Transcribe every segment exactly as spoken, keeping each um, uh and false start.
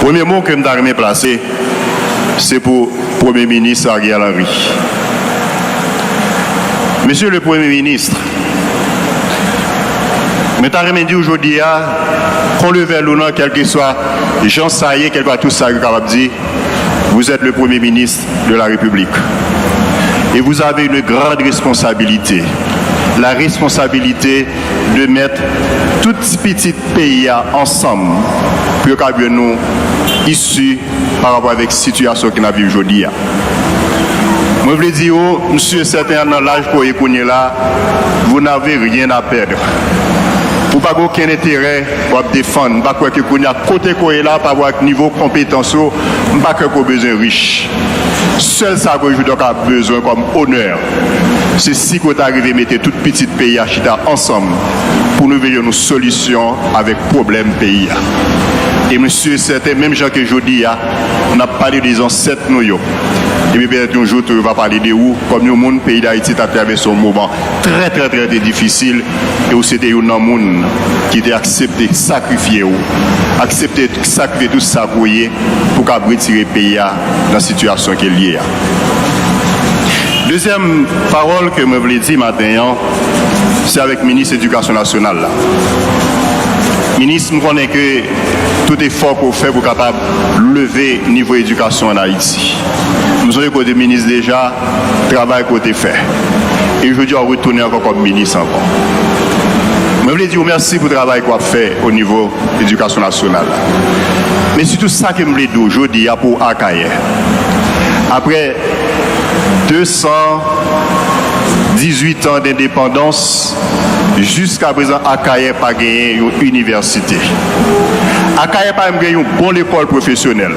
Premye mo ke m ta renmen plase, se pou Premye Minis Ariel Henry. Mesye le Premye Minis, mwen ta renmen di w jodi a, qu'on le veuille ou non, kèlkeswa jan sa ye, kèlkeswa tout sa yo kapab di, vous êtes le Premier ministre de la République. Et vous avez une grande responsabilité. La responsabilité de mettre tout ti pitit peyi a ansanm pou yo ka jwenn yon isi pa rapò avèk sitiyasyon ke n ap viv jodi a. Mwen vle di w, m si e sèten, nan laj ke w ye kounye la, vous n'avez rien à perdre. Ou pa gen okenn enterè w ap defann. M pa kwè ke kounye a, kote ke w ye la, pa rapò ak nivo konpetans ou, m pa kwè ke w bezwen rich. Sèl sa ke jodi a w ka bezwen kòm onè, se si ke w ta rive mete tout pitit peyi a chita ansanm pou nou veye yon solisyon avèk pwoblèm peyi a. E mwen si e sèten, menm jan ke jodi a, n ap pale de zansèt nou yo, epi petèt yon jou tou yo va pale de ou kòm yon moun, peyi Dayiti t ap travèse yon moman trè, trè, trè, trè difisil, e ou se te youn nan moun ki te aksepte sakrifye ou, aksepte sakrifye tout sa ke w ye pou w kab retire peyi a nan sitiyasyon ke l ye a. Dezyèm pawòl ke mwen vle di maten an, se avèk minis edikasyon nasyonal la. Minis, m konnen ke tout efò ke w fè pou w kapab leve nivo edikasyon ann Ayiti. M sonje ke w te minis deja, travay ke w te fè. E jodi a, w retounen ankò kòm minis ankò. Mwen vle di w mèsi pou travay ke w ap fè o nivo edikasyon nasyonal la. Men sitou sa ke m vle di w jodi a pou Akayè. Aprè de san dizuit an dendepandans, jiska prezan Akayè pa genyen yon inivèsite. Akayè pa menm gen yon bon lekòl pwofesyonèl.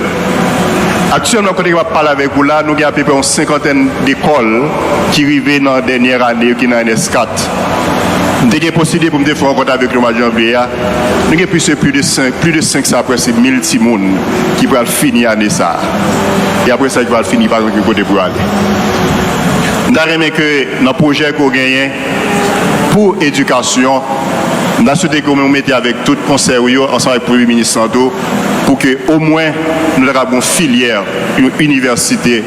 Aktyèlman, kote ke m ap pale avèk ou la, nou gen apeprè yon senkantèn lekòl ki rive nan dènyè ane yo, ki nan N S kat. M te gen posiblite pou m te fè yon rankont avèk yo mwa janvye a. Nou gen plis ke plis de senk, plis de senk, sa prèske mil timoun ki pral fini ane sa a. E aprè sa, ki pral fini, pa gen kote pou yo ale. M ta renmen ke nan pwojè ke w genyen pou edikasyon, m ta swete ke w mete avèk tout konsèy ou yo, ansanm avèk Premye Minis lan tou, pou ke omwen nou ta kapab gen yon filyè, yon inivèsite,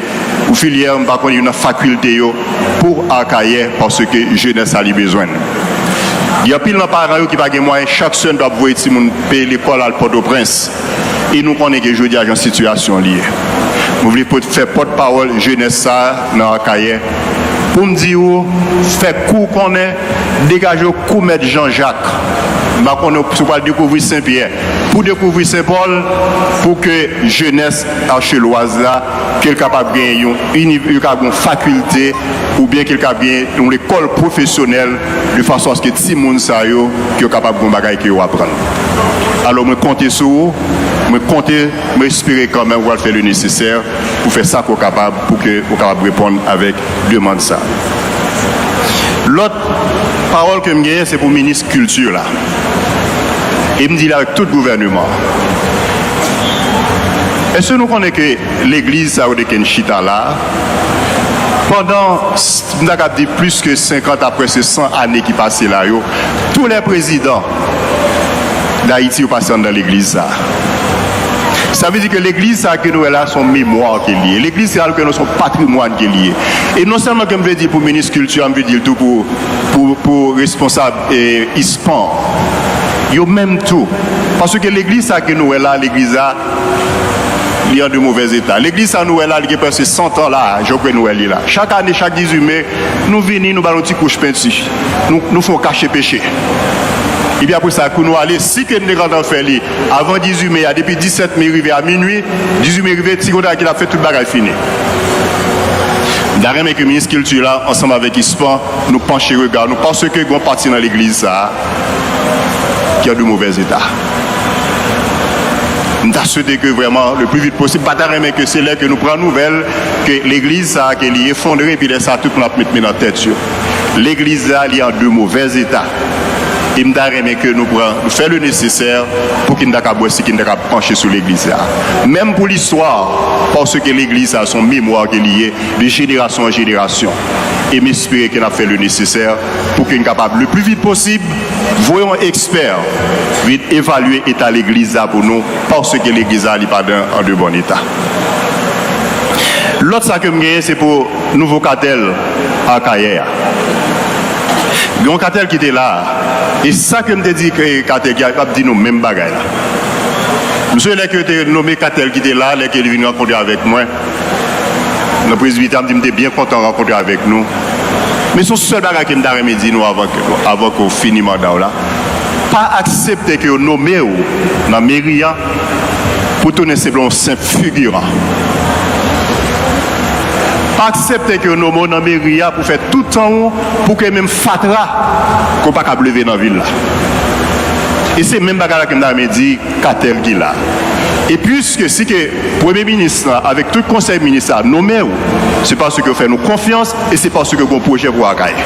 yon filyè, m pa konnen, youn nan fakilte yo pou Akayè, paske jenès la li bezwen l. Gen anpil nan paran yo ki pa gen mwayen, chak semèn dwe ap voye timoun peye lekòl al Pòtoprens. E nou konnen ke jodi a jan sitiyasyon li ye. Mwen vle pot-, fè pòtpawòl jenès sa a nan Akayè pou m di w, fè kou konnen, degaje w kou mèt Jan Jak. M pa konnen si w pral dekouvri Senpyè, pou dekouvri Senpòl, pou ke jenès achelwaz la, ke l kapab gen yon iniv-, yo kapab gen yon fakilte, oubyen ke l kapab gen yon lekòl pwofesyonèl, de fason aske timoun sa yo, ke yo kapab gen yon bagay ke yo aprann. Alò, mwen konte sou ou, mwen konte, mwen espere kanmenm ou pral fè le nesesè pou fè sa ke w kapab, pou ke ou kapab reponn avèk demann sa. Lòt pawòl ke m genyen, se pou minis kilti la. E m di l avèk tout gouvèneman. Èske nou konnen ke legliz sa yo te konn chita la a, pandan, s-, m ta kab di plis ke senkant a prèske san ane ki pase la yo, tou lè prezidan Dayiti yo pase anndan legliz sa a. Sa vle di ke legliz sa a ke nou wè la, se yon memwa ke li ye. Legliz sa a ke nou, se yon patrimwàn ke li ye. E non sèlman ke m vle di l pou minis kilti a, m vle di l tou pou, pou, pou responsab, eh, ispan. Yo menm tou. Paske legliz sa a ke nou wè la, legliz la, li an de movèz eta. Legliz sa a nou wè la, li gen prèske san tan la, jan ke nou wè li la. Chak ane, chak dizuit me, nou vini, nou ba l yon ti kouch penti. Nou, nou fè yon kache peche. Epi apre sa, kou nou ale, si ke n te gentan fè li avan dizuit me a, depi disèt me rive a minui, dizuit me rive, ti kontan ki l ap fè tout bagay fini. M ta renmen ke minis kilti la, ansanm avèk ispan, nou panche rega nou, paske gen yon pati nan legliz sa a ki an de movèz eta. M ta swete ke vrèman, le pli vit posib, m pa ta renmen ke se lè ke nou pran nouvèl ke legliz sa a, ke li efondre, epi lè sa a, tout moun ap met men nan tèt yo. Legliz la, li an de movèz eta. E m ta renmen ke nou pran, nou fè le nesesè pou ke n ta kab wè si ke n ta kab panche sou legliz la. Menm pou listwa, paske legliz sa, se yon memwa ke li ye, de jenerasyon an jenerasyon. E m espere ke n ap fè le nesesè pou ke n kapab, le pli vit posib, voye yon ekspè vin evalye eta legliz la pou nou, paske legliz la, li pa nan, an de bon eta. Lòt sa ke m genyen, se pou nouvo katèl Akayè a. Gen yon katèl ki te la, e sa ke m te di ke katèl ki a, m ap di nou menm bagay la. M sonje lè ke yo te nome katèl ki te la, lè ke li vin rankontre avèk mwen nan prezbitè, m di m te byen kontan rankontre avèk nou. Men se yon sèl bagay ke m ta renmen di nou avan ke, avan ke w fini manda w la. Pa aksepte ke yo nome w nan meri a pou tounen senpleman yon senp figiran. Pa aksepte ke yo nome w nan meri a pou fè tout tan ou pou ke menm fatra ke w pa kab leve nan vil la. E se menm bagay la ke m ta renmen di katèl ki la. E piske si ke premye minis la avèk tout konsèy minis la nome w, se paske yo fè nou konfyans e se paske yo gen yon pwojè pou Akayè.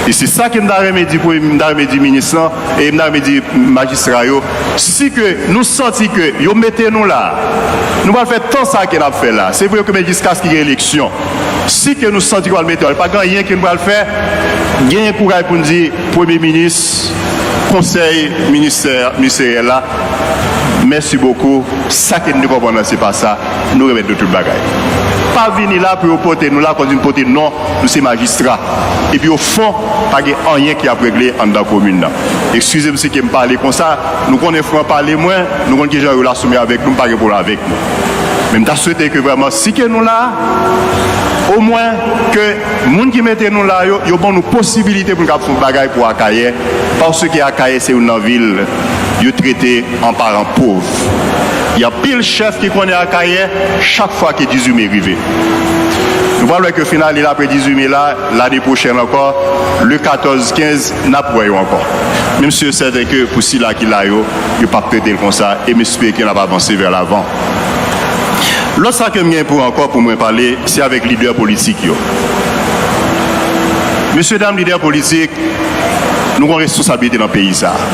E se sa ke m ta renmen di premye, m ta renmen di minis lan e m ta renmen di majistra yo. Si ke nou santi ke yo mete nou la, nou pral fè tan sa ke n ap fè la. Se vre ke men jiskaske gen eleksyon. Si ke nou santi ke yo pral mete nou la, pa gen anyen ke nou pral fè, genyen kouraj pou n di premye minis, konsèy ministè, ministeryèl la, mèsi bokou. Sa ke n te konprann nan, se pa sa. Nou remèt nou tout bagay. Pa vini la pou yo pote nou la kòmsi n pote non, nou se majistra. Epi ofon, pa gen anyen ki ap regle anndan komin nan. Eskize m si ke m pale konsa, nou konnen fran pale mwen, nou konn kijan relasyon m avèk nou, m pa gen pwoblèm avèk nou. Men m ta swete ke vrèman, si ke nou la, omwen ke moun ki mete nou la yo, yo ban nou posibilite pou n kab fè yon bagay pou Akayè, paske Akayè se youn nan vil yo trete an paran pòv. Gen anpil chèf ki konnen Akayè chak fwa ke dizuit me rive. Nou pral wè ke fin ane la apre dizuit me la, lane pwochèn ankò, le katòz kenz, n ap wè yo ankò. Men m si e sèten ke pou sila ki la yo, yo p ap trete l konsa, e m espere ke n ap avanse vè lavan. Lòt sa ke m gen pou ankò pou mwen pale, se avèk lidè politik yo. Mesye dam lidè politik, nou gen yon responsablite nan peyi sa a.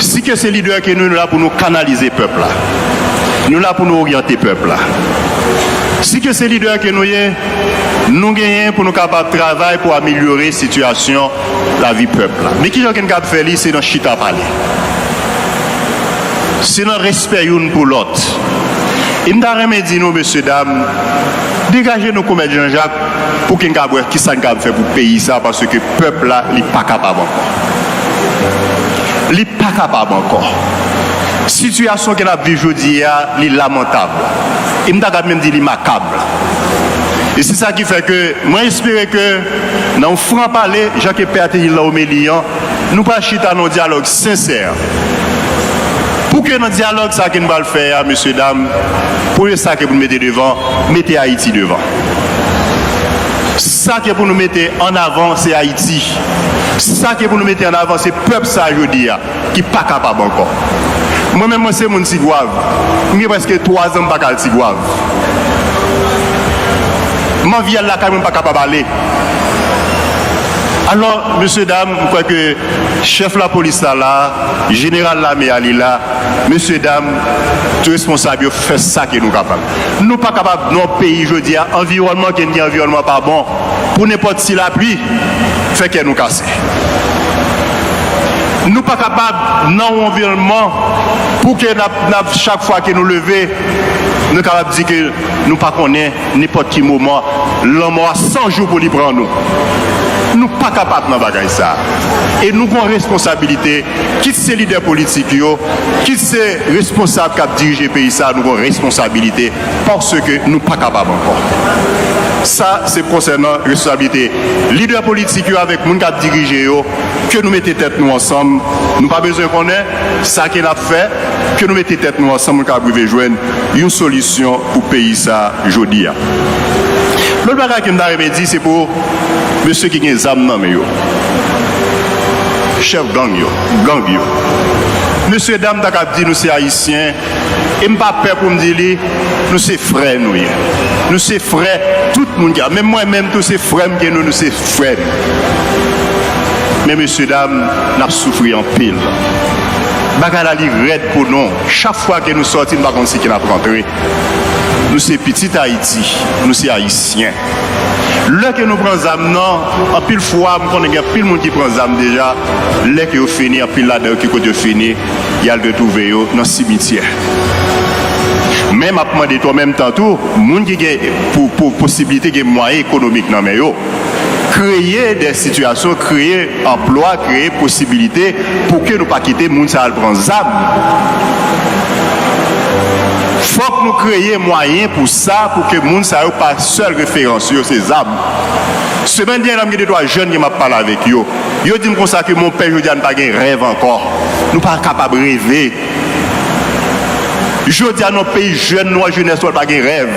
Si ke se lidè ke nou, nou la pou nou kanalize pèp la. Nou la pou nou oryante pèp la. Si ke se lidè ke nou ye, nou genyen pou nou kapab travay pou amelyore sitiyasyon lavi pèp la. Men kijan ke n kab fè li? Se nan chita pale. Se nan respè youn pou lòt. E m ta renmen di nou, mesye dam, degaje nou kou mèt Janjak pou ke n kab wè kisa n kab fè pou peyi sa, paske pèp la, li pa kapab ankò. Li pa kapab ankò. Sitiyasyon ke n ap viv jodi a, li lamantab. E m ta kab menm di li makab. E se sa ki fè ke mwen espere ke nan yon fran pale, jan ke pè a te di l nan omeli an, nou pral chita nan yon dyalòg sensè. Pou ke nan dyalòg sa ke n pral fè a, mesye dam, premye sa ke pou nou mete devan, mete Ayiti devan. Sa ke pou nou mete an avan, se Ayiti. Sa ke pou nou mete an avan, se pèp sa jodi a ki pa kapab ankò. Mwen menm, mwen se moun Tigwav. M gen prèske twa zan m pa ka al Tigwav. M anvi al lakay mwen, m pa kapab ale. Alò, mesye dam, m kwè ke chèf lapolis la la, jeneral lame a li la, mesye dam, tout responsab yo fè sa ke nou kapab. Nou pa kapab nan yon peyi jodi a, anviwònman ke n gen, anviwònman pa bon, pou nenpòt ti lapli fè kè nou kase. Nou pa kapab nan yon anviwònman pou ke n ap, n ap, chak fwa ke nou leve, nou kapab di ke nou pa konnen nenpòt ki moman lanmò a san jou pou li pran nou. Nou pa kapab nan bagay sa. E nou gen yon responsabilite, kit se lidè politik yo, kit se responsab k ap dirije peyi sa, nou gen yon responsabilite paske nou pa kapab ankò. Sa, se konsènan responsabilite lidè politik yo avèk moun k ap dirije yo, ke nou mete tèt nou ansanm. Nou pa bezwen konnen sa ke n ap fè, ke nou mete tèt nou ansanm, nou kapab rive jwenn yon solisyon pou peyi sa jodi a. Lòt bagay ke m ta renmen di, se pou mesye ki gen zam nan men yo. Chèf gang yo, gang yo. Mesye dam ta kab di nou se Ayisyen, e m pa pè pou m di li, nou se frè nou ye. Nou se frè tout moun ki la. Menm mwen menm tou se frè m ke nou, nou se frè nou. Men mesye dam, n ap soufri anpil. Bagay la li rèd pou nou. Chak fwa ke nou sòti, nou pa konn si ke n ap rantre. Nou se pitit Ayiti, nou se Ayisyen. Lè ke nou pran zam nan, anpil fwa, m konnen gen anpil moun ki pran zam deja, lè ke yo fini, anpil ladan yo ki kote yo fini, y al retwouve yo nan simityè. Men m ap mande tou, an menm tan tou, moun ki gen pou, pou posiblite gen mwayen ekonomik nan men yo, kreye de sitiyasyon, kreye anplwa, kreye posibilite pou ke nou pa kite moun sa al pran zam. Fòk nou kreye mwayen pou sa, pou ke moun sa yo pa sèl referans yo se zam. Semèn dènyè la, m gen de twa jèn ke m ap pale avèk yo. Yo di m konsa ke mon pè, jodi a nou pa gen rèv ankò. Nou pa kapab reve. Jodi a, nan peyi jèn nou an, jenès nou an pa gen rèv.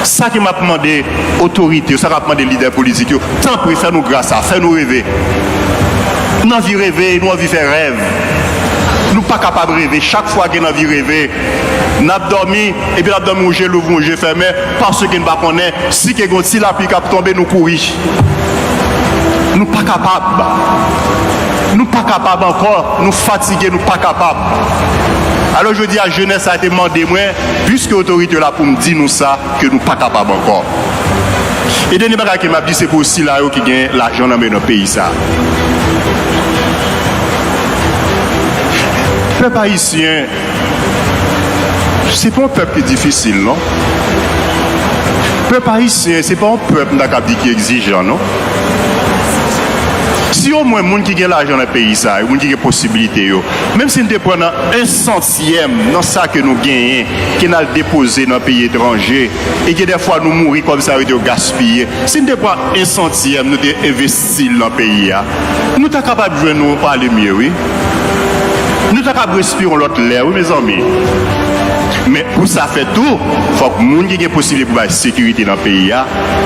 Sa ke m ap mande otorite yo, sa k ap mande lidè politik yo, tanpri fè nou gras sa, fè nou reve. Nou anvi reve, nou anvi fè rèv. Nou pa kapab reve. Chak fwa ke n anvi reve, n ap dòmi, epi n ap dòmi yon je louvri, yon je fèmen, paske n pa konnen si ke gen yon ti lapli k ap tonbe, nou kouri. Nou pa kapab. Nou pa kapab ankò. Nou fatige, nou pa kapab. Alò, jodi a, jenès sa te mande mwen, piske otorite la pou m di nou sa, ke nou pa kapab ankò. E dènye bagay ke m ap di, se pou sila yo ki gen lajan nan men nan peyi sa. Pèp ayisyen, se pa yon pèp ki difisil, non. Pèp ayisyen, se pa yon pèp, m ta kab di, ki egzijan, non. Si omwen moun ki gen lajan nan peyi sa, moun ki gen posibilite yo, menm si n te pran nan en santyèm nan sa ke nou genyen, ke n al depoze nan peyi etranje, e gen dèfwa nou mouri kòm sa yo te gaspiye. Si n te pran en santyèm, nou te envesti l nan peyi a, nou ta kapab jwenn nou prale mye, wi. Nou ta kapab respire yon lòt lè, wi, mezanmi. Men pou sa fèt tou, fòk moun ki gen posiblite pou bay sekirite nan peyi a,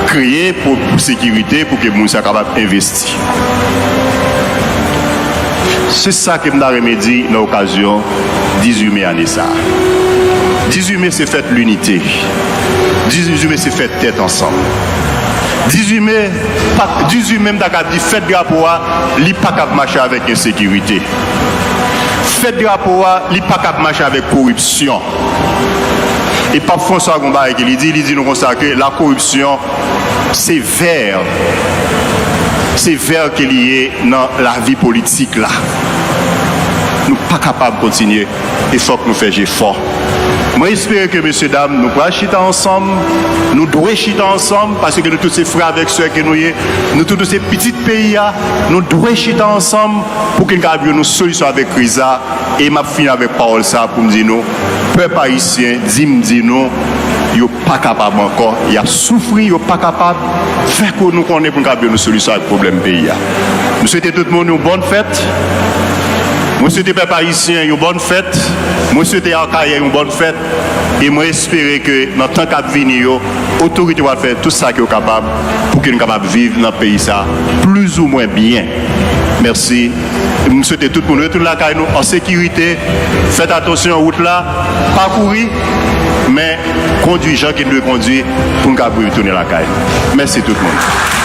kreye pou, pou sekirite, pou ke moun sa kapab envesti. Se sa ke m ta renmen di nan okazyon dizuit me ane sa a. Dizuit me se fèt linite. Dizuit me se fèt tèt ansanm. Dizuit me, pa, dizuit me, m ta ka di fèt drapo a, li pa kab mache avèk ensekirite. Fèt drapo a, li pa kab mache avèk koripsyon. E Pap Franswa gon bagay ke li di, li di nou konsa ke la koripsyon se vè, se vè ke li ye nan lavi politik la. Nou pa kapab kontinye e fòk nou fè jefò. Mwen espere ke, mesye dam, nou pral chita ansanm, nou dwe chita ansanm, paske nou tout se frè avèk sè ke nou ye, nou tout nou se pitit peyi a, nou dwe chita ansanm pou ke n kapab jwenn yon solisyon avèk kriz la. E m ap fini avèk pawòl sa a pou m di nou, pèp ayisyen, di m di nou, yo pa kapab ankò, y ap soufri, yo pa kapab, fè ke nou konnen pou n kapab jwenn yon solisyon ak pwoblèm peyi a. M swete tout moun yon bòn fèt. Mwen swete pèp ayisyen yon bòn fèt. Mwen swete Akayè yon bòn fèt. E mwen espere ke nan tan k ap vini yo, otorite yo va fè tout sa ke yo kapab pou ke nou kapab viv nan peyi sa plizoumwen byen. Mèsi. M swete tout moun retounen lakay nou an sekirite. Fèt atansyon wout la. Pa kouri, men kondui jan ke n dwe kondui pou n kapab retounen lakay nou. Mèsi tout moun.